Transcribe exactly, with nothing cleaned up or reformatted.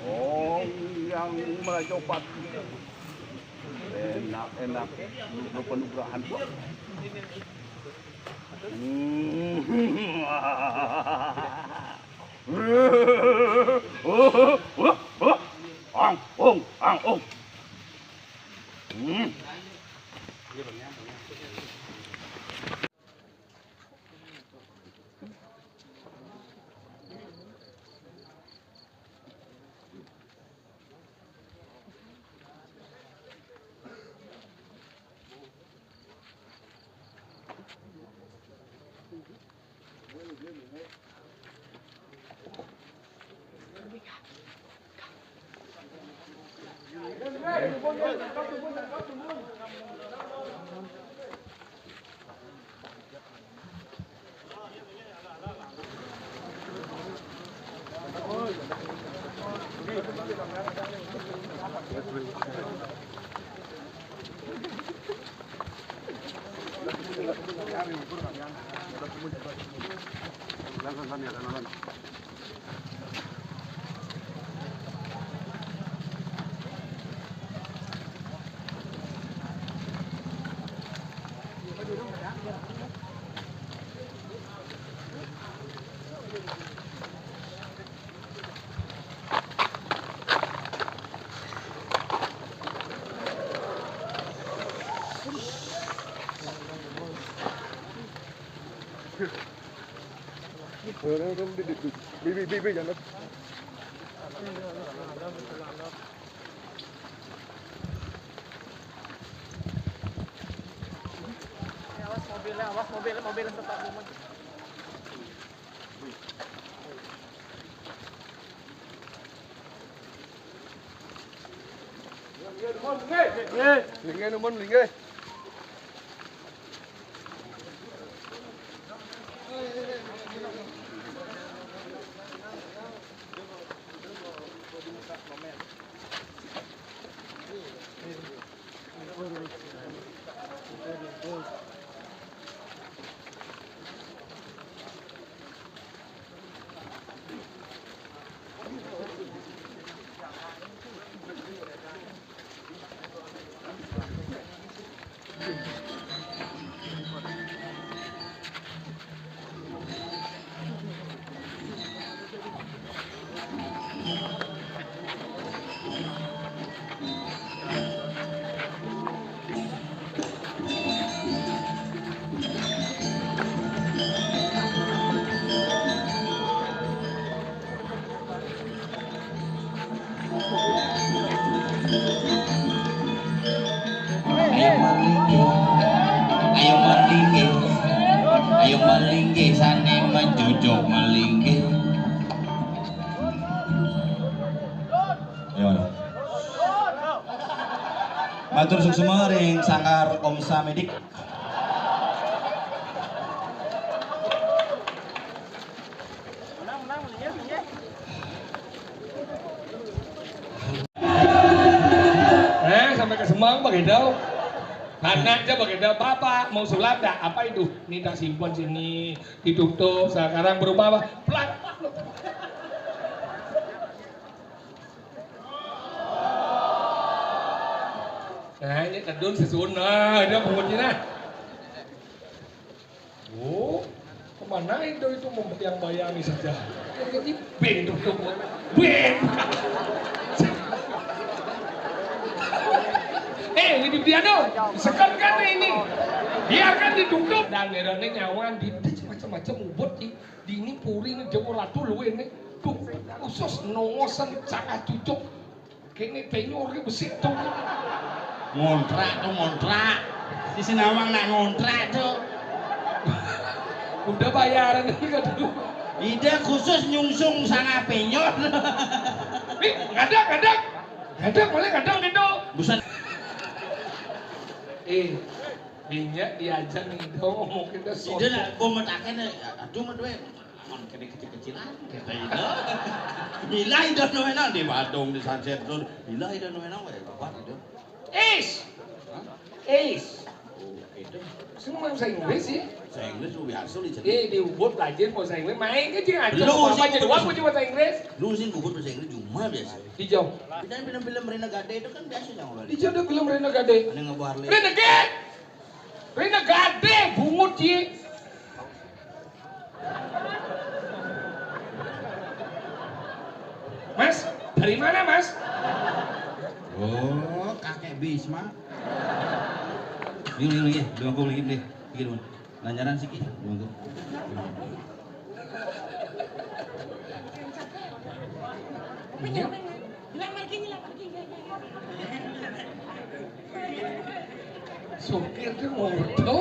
Oh, yang merajopat. Enak, enak. Lu penugrahan gua. Hmm. Ang, ong, ang, ong. Hmm. Bi, bi, bi, bi, jangan. Awas mobilnya, awas mobil, mobil tetap. Linggih, numun, linggih. Ayo malinggih, ayo malinggih, ayo malinggih, sane mencucuk malinggih. Ayo, ayo. Matur suksma ring Sanggar Om Samedik. Eh, sampai ke Semang begitu. Anak aja begitu, "Bapak mau sulap nggak?" "Apa itu?" "Ini tak simpan sini, ditutup, sekarang berubah apa?" Plat. Nah, ini kedun sesuun. Nah, dia pungutin, nah. Oh, kemana itu, itu membayang-bayangi saja. Ini ben tuh, tuh. Ben. Eh, Widi Widiano, sekarkan ini. Biarkan ditutup. Dan erane nyawan di macam-macam ubut di, di ini puri ini Jawa Ratu luwe ini. Tuh, khusus nongosen cakah cucuk. Kene penyor ke besi tuh. Ngontrak tuh, ngontrak. Di Sinawang nak ngontrak tuh. Udah bayaran itu kan tuh. Ida khusus nyungsung sanga penyor. Nih, ngadang, ngadang. Ngadang, boleh ngadang gitu. Busan. Eh, dinya diajak nih, dong, ngomong kita. Ida soto. Lah, gua matakan, aduh, mah, duit. Mon kene kecil-kecilan, kata Ida. Mila Ida no enak di Badung, di Sunset Zone. Mila Ida no enak, weh, kuat Ida. Is! Hah? Is! Oh, Ida. Semua bahasa Inggris sih. Bahasa Inggris lu biasa lu jadi. Eh, di ubud belajar bahasa Inggris. Main ke sih, aja. Lu apa sih aja, ubud dua bahasa, aja bahasa Inggris. Lu sih ubud bahasa Inggris cuma biasa. Hijau. Kita film-film Rina Gade itu kan biasa sama Bali. Hijau ada film Rina Gade. Ada ngebar le. Rina Gade! Rina Gade, bungut, Ji. Mas, dari mana, Mas? Oh, kakek Bisma. Ini, ini, ini, dua puluh lagi, deh. Iki lho. Lancaran siki, monggo. Iya. Sopir ki ngodo.